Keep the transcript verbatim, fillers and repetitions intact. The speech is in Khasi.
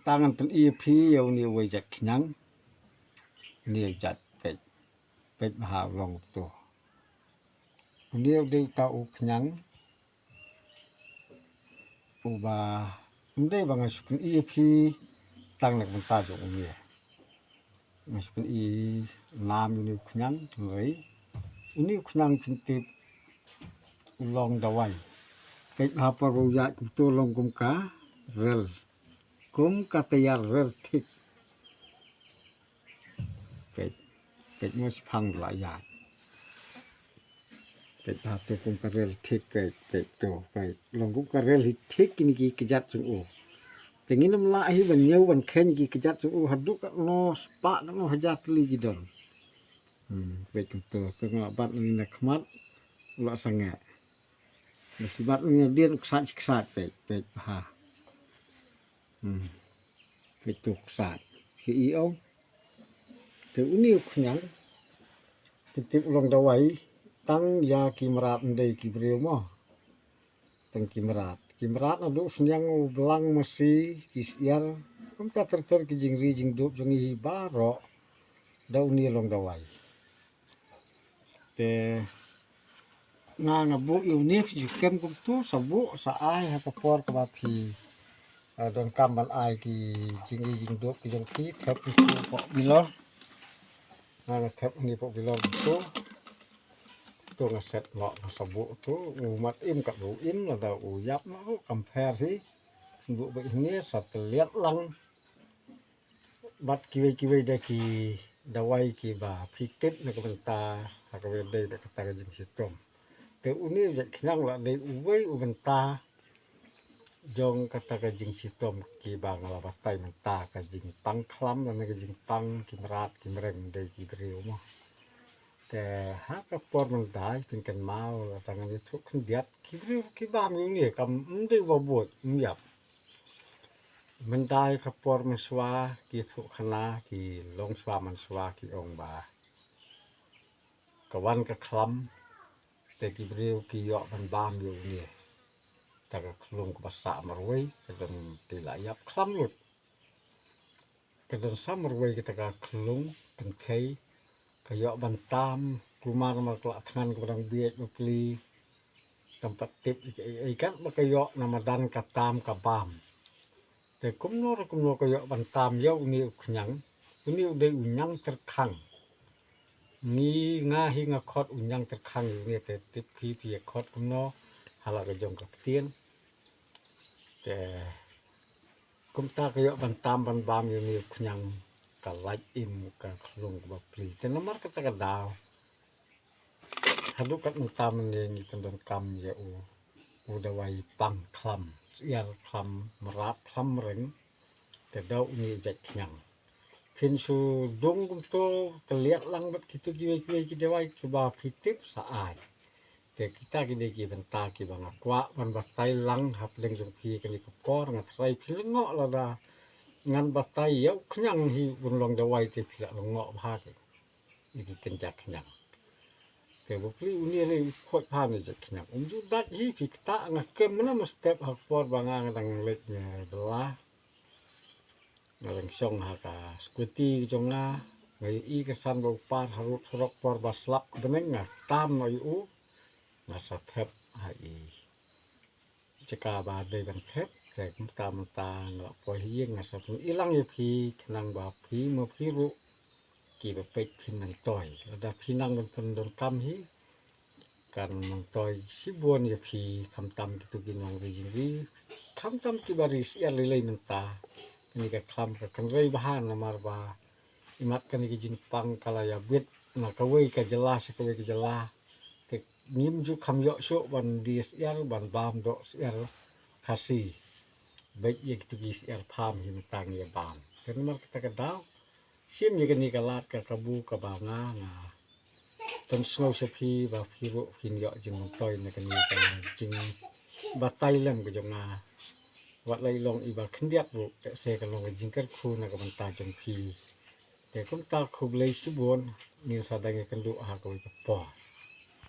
Tang ngan pyni ïa phi ïa une uwei jait khñiang. Une jait peit. Peit bha u long uto. Une u dei uta u khñiang uba ym dei ba nga shu pyni ïa phi tang na ka bynta jong une. Nga shu pyni nam une u khñiang, hynrei une u khñiang phin tip u long dawai. Peit bha por ba u ïaid kumto long kum ka rel. Kum ka tayar rel thik. Peit, peit mo shiphang la ïaid. Peit bha to kum ka rel thik, peit, peit to, peit. Long kum ka rel hi thik kine ki kjat jong u. Te ngin ym lah hi ban ñiew ban kheiñ ki kjat jong u haduh katno spah katno hajar tylli ki don. Hmm, peit kumto, to nga bat na khmat, u la sangeh. Ngi bat ngi dien u ksat ksat, peit, peit bha. Hmm. Peit to u ksat. Ki i ong. Te une u khñiang. Phin tip u long dawai tang ïa ki mrad, ym dei ki briew mo. Tang ki mrad. Ki mrad naduh u sniang u blang masi ki syiar. Kumta ter ter ki jingri jingdup jong ngi hi baroh. Da une long dawai. Te nga nga buh ïa une phi ju kem kumto sa buh sa ai ha ka por kaba phi, eh, donkam ban ai ki jingri jingdup ki jong phi, thep kumto poh bilor. Nga nga thep une poh bilor kumto. To nga set noh nga sa buh to, u mat im kat u im, lada u ïap noh ruh kam pher hi. Buh ba ine sa tylliat lang. Bad kiwei kiwei de ki dawai kiba phi tip na ka bynta ha kaba dei da kata ka jingshitom. Te une u jait khñiang la dei uwei u bynta jong kata ka jingshitom kiba nga la batai mynta, ka jingpang khlam lane ka jingpang ki mrad ki mreng dei ki briew mo. Te ha ka por mynta phin kynmaw lada ngan ïathuh khyndiat, ki briew ki bam ïa une, kam, ym dei ba bud, ym ïap. Mynta ka por mynshuwa ki ïathuh khana, ki longshuwa mynshuwa ki ong ba ka wan ka khlam, te ki briew ki ïoh ban bam ïa une. Te ka khlung kaba sah marwei, ka don, te la ïap khlam lut. Ka don sa marwei kata ka khlung kynthei, ka ïoh ban tam, kulmar namar ka la thngan kaba dang bieit bapli. Kam pat tip ei ei kat ba ka ïoh, na madan ka tam ka bam. Te kumno re kumno ka ïoh ban tam ïa une u khñiang, une u dei u ñiang tyrkhang. Ngi, nga hi nga khot u ñiang tyrkhang ïa une, te tip phi phi ïa khot kumno ha la ka jong ka ktien. Te kumta ka ïoh ban tam ban bam ïa une u khñiang, ka lait im ka khlung kaba pli. Te namar kata ka daw haduh kat mynta mynne ngi pyndonkam ïa u, u dawai pang khlam, syiar khlam, mrad khlam mreng. Te da une u jait khñiang. Phin shu dung kumto tylliat lang bad kito kiwei kiwei ki dawai kiba phi tip sa ai. Te kita ki dei ki bynta kiba nga kwah ban batai lang ha pdeng jong phi kane ka por, nga tharai phi lyngngoh lada ngan batai ïa u khñiang hi un long dawai, te phi la lyngngoh bha ki, ïa ki kynja khñiang. Te bapli une re u khoit bha ne jait khñiang. Um ju dait hi phi, kata nga kem mynne mynstep ha ka por ba nga nga dang leit ne bylla. Nga dang shong ha ka scooty jong nga, nga ïohi ka san ba u par harud surok por ba slap ka bneng, nga tam noh ïa u, nga sa thep ha i jaka ba dei ban thep. Te mynta mynta nga la poi ha ïing, nga sa pyni lang ïa phi khnang ba phi ma phi ruh kiba peit phin nang toi. Lada phi nang ban pyndonkam hi, kan nang toi shibun ïa phi, khamtam kito ki nongri jingri, khamtam kiba ri syiar lei lei mynta. Kane ka khlam ka kynrei bha namar ba imat kane ka jingpang ka la ïa bit na kawei ka jylla sha kawei ka jylla. Te ngim ju kham ïoh shuh ban die syiar, ban bam doh syiar Khasi. Bad ïa kito ki syiar pham hi mynta ngi ïa bam. Te namar kata ka daw, shim ïa kane ka lad ka kabu kaba nga nga pynsngew sha phi ba phi ruh phin ïoh jingmyntoi na kane ka jingbatai lem ka jong nga. Wat la i long iba khyndiat ruh, te se ka long ka jingkyrkhu na ka bynta jong phi. Te kumta khublei shibun, ngin sa dang ïakynduh ha kawei ka por.